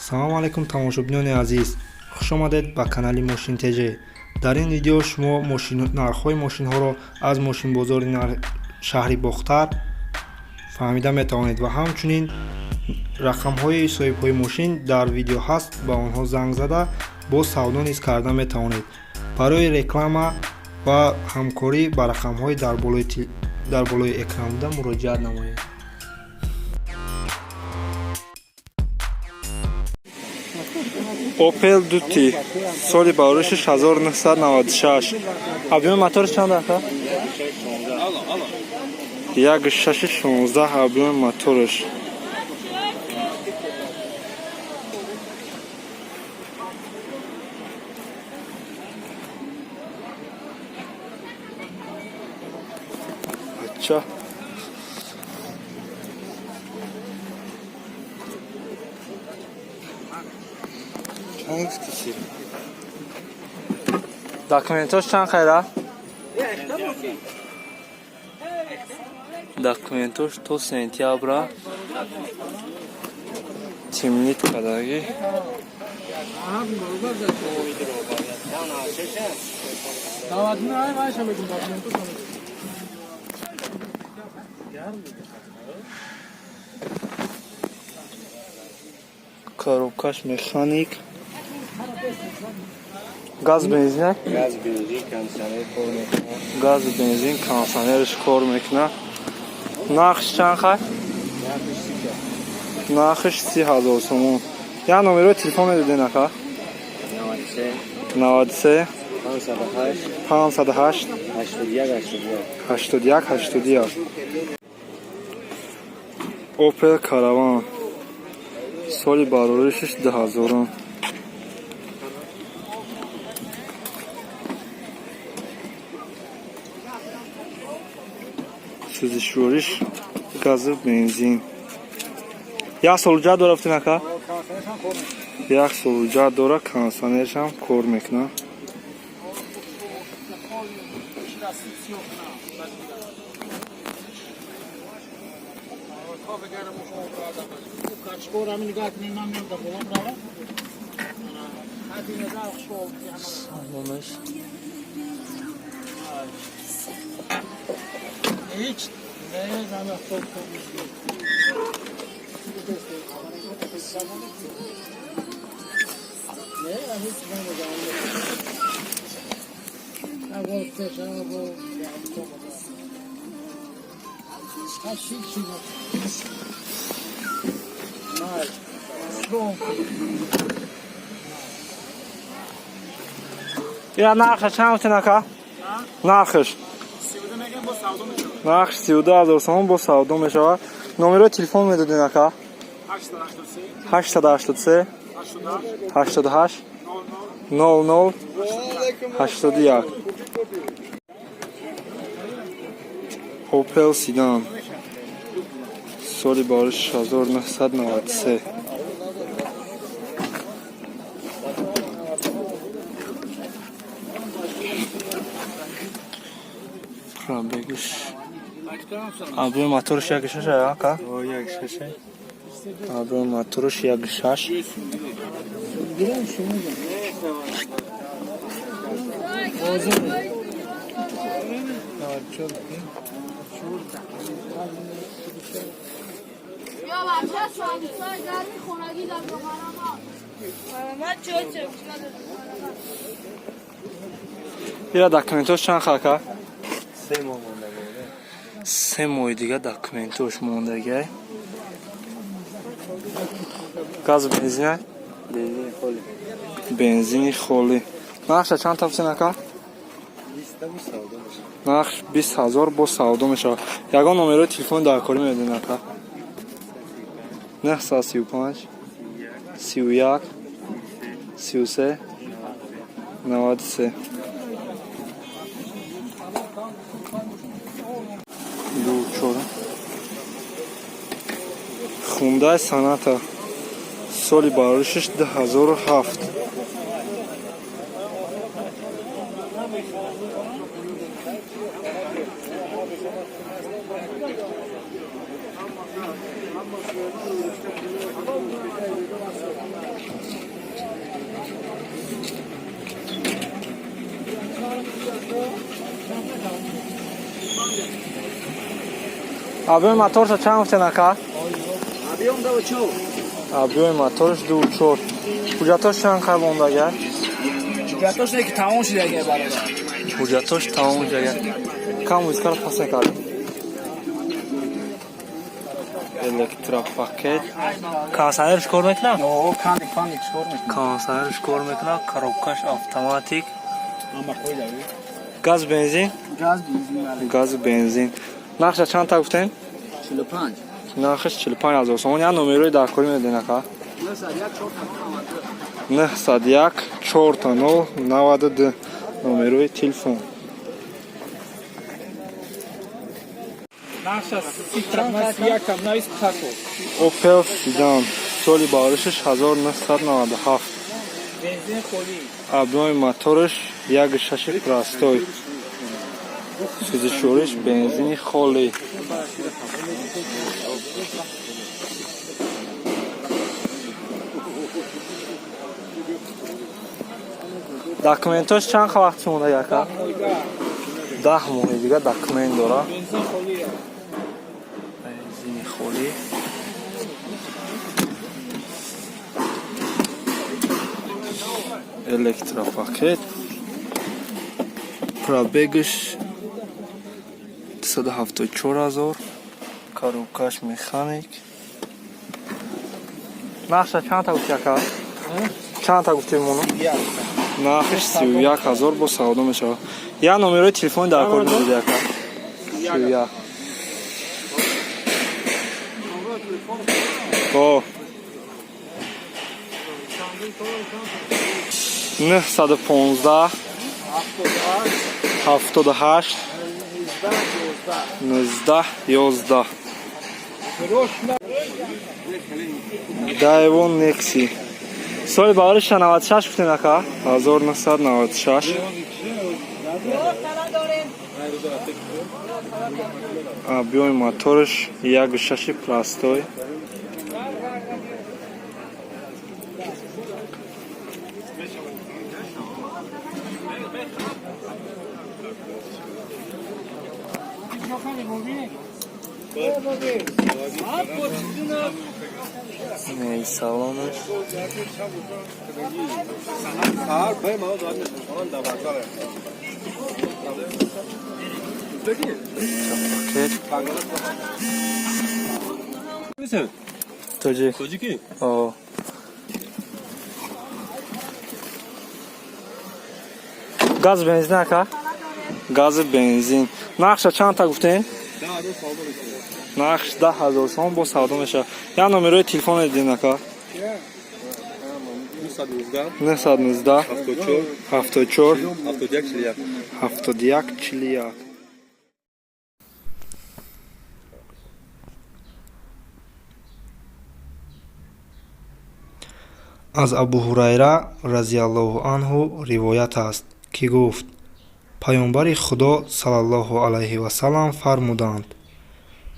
Салому алайкум, тамошобинони азиз, хушомадед ба канали Мошин ТЖ. Дар ин видео шумо нархҳои мошинҳоро аз мошинбозори шаҳри Бохтар фаҳмида метавонед ва ҳамчунин рақамҳои соҳибҳои мошин дар видео ҳаст, ба онҳо занг зада бо савдо низ карда метавонед. Барои реклама ва ҳамкорӣ ба рақамҳои дар болои экран буда муроҷиат намоед. Opel Duty, соли бароришаш 1996. Объёми мотораш чанд ака? 1,6 16 объёми мотораш. Ача. Чанд киси? Документош чанд хайра? Документош то сентябра тимнит кадаги. Коробкаш механик. Газ, бензин? Газ, бензин, кондиционер кор мекунад. Газ, бензин, кондиционерш кор мекунад. Нархш чанд хай? Нархиш 30. Нархиш 30 000 сомон. Як номерои телефон медоден, ака? 93. 93. 508. 508. 81 81. 81 81. Opel Caravan, соли бароришаш 2000-ум. Сӯзишвориш газу бензин. Як сол ҳуҷҷат дора, гуфтин, ака? Як сол ҳуҷҷат дора, кондиционершам кор мекунад. Салонаш. Hiç ne zaman çok. Ne hiç ne. Ира нархаш чанд гуфтин, ака? Нархаш? Нархш 32 000 сомон, бо савдо мешавад. Номерои телефон медодин, ака? 883 88 00 81. Opel Sedan, соли бариш 1993. Пробегиш, объёми мотораш 1,6 ака? 1,6. Объёми мотораш 1,6. یا بچه سامسای گرمی خونگی در من چه. Ира документош чанд хака? 3 моҳ монда. 3 моҳи дига документош мондагиай. Газу бензин? Бензини холӣ. Бензини холӣ. Нархша чанд тафсин, ака? 20 бо савдо мешавад. Нархш 20 000, бо савдо мешавад. Ягон номерои телефони дар корӣ медодин, ака? 935 31 33 93 ду чор. Хундай Соната, соли бароришаш 2007. Объёми моторша чанд гуфтен, ака? Объём 2,4. Объёми моторш 2,4. Ҳуҷҷатош чанд қай мондага? Ҳуҷҷатош не, ки тамом шудага, бародар. Ҳуҷҷатош тамом шудага. Кам музикаро пас мекардем. Электропакет. Кондиционерш кор мекунад? О, кондик, фандик кор мекунад. Кондиционерш кор мекунад, коробкаш автоматик. Ама қойда. Газ, бензин? Газ, бензин, бале. Газ, бензин. Нархша чанд та гуфтем? 45. Нархаш 45 ҳазор сомон. Як номерои даркорӣ медоден, ака? 901 901 4 0 92 номерои телефон. Наша ситра навис тако. Opel Sedan, соли баришаш 1997. Бензин холӣ. Объёми мотораш 1,6 простой. Сӯзишвориш бензини холӣ. Документош чанд вақт монда, яка? 10 моҳи дига документ дора. Бензин холӣ. Бензини холӣ. Электропакет. Пробегаш 274 ҳазор. Коробкаш механик. Нархша чанд та гуфти, ака? Чанд та гуфти моно? Нархиш 31 ҳазор, бо савдо мешавад. Як номерои телефони дар кор медоди, ака? 31. О. 915 78 19 11. Daewoo Nexi. Соли бариша 96 гуфтем, ака? 1996. Объёми мотораш 1,6 простой. Не, салонаш. Сар бай ма дад мешавам да базар. Пакет. Тоҷик. Тоҷикӣ? О. Газ, бензин, ака? Гази, бензин. Нархша чанд та гуфтем? Нархш 10 000 сомон, бо савдо мешавад. Як номерои телефон медидем, ака? 919 919 74 74 71 41. 71 41. Аз Абу Ҳурайра разиаллоҳу анҳу ривоят аст, ки гуфт: «Паёмбари Худо саллаллоҳу алайҳи васалам фармуданд: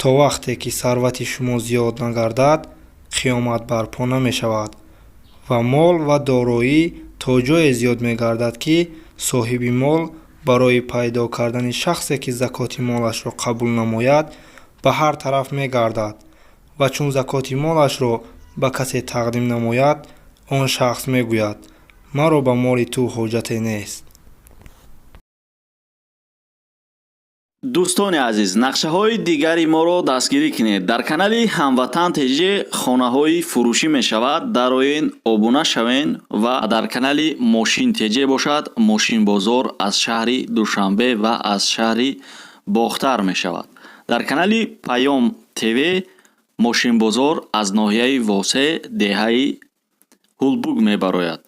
то вақте ки сарвати шумо зиёд нагардад, қиёмат барпо намешавад ва мол ва дороӣ то ҷое зиёд мегардад, ки соҳиби мол барои пайдо кардани шахсе, ки закоти молашро қабул намояд, ба ҳар тараф мегардад ва чун закоти молашро ба касе тақдим намояд, он шахс мегӯяд: маро ба моли ту ҳоҷате нест.» Дӯстони азиз, нақшаҳои дигари моро дастгирӣ кунед. Дар канали Ҳамватан ТЖ хонаҳои фурӯшӣ мешавад, дароен, обуна шавен. Ва дар канали Мошин ТЖ бошад, мошинбозор аз шаҳри Душанбе ва аз шаҳри Бохтар мешавад. Дар канали Паём ТВ мошинбозор аз ноҳияи Восе, деҳаи Ҳулбук мебарояд.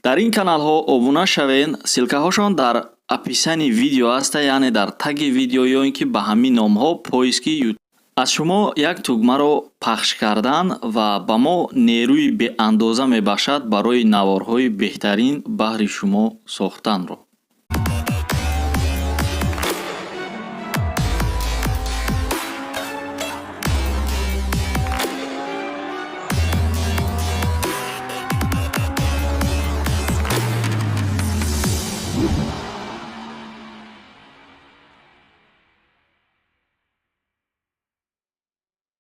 Дар ин каналҳо обуна шавен, ссылкаҳошон дар описании видео аста, яъне дар таги видео ё ин ки ба ҳамин номҳо поиски. Аз шумо як тугмаро пахш кардан ва ба мо нерӯи беандоза мебахшад барои наворҳои беҳтарин баҳри шумо сохтанро.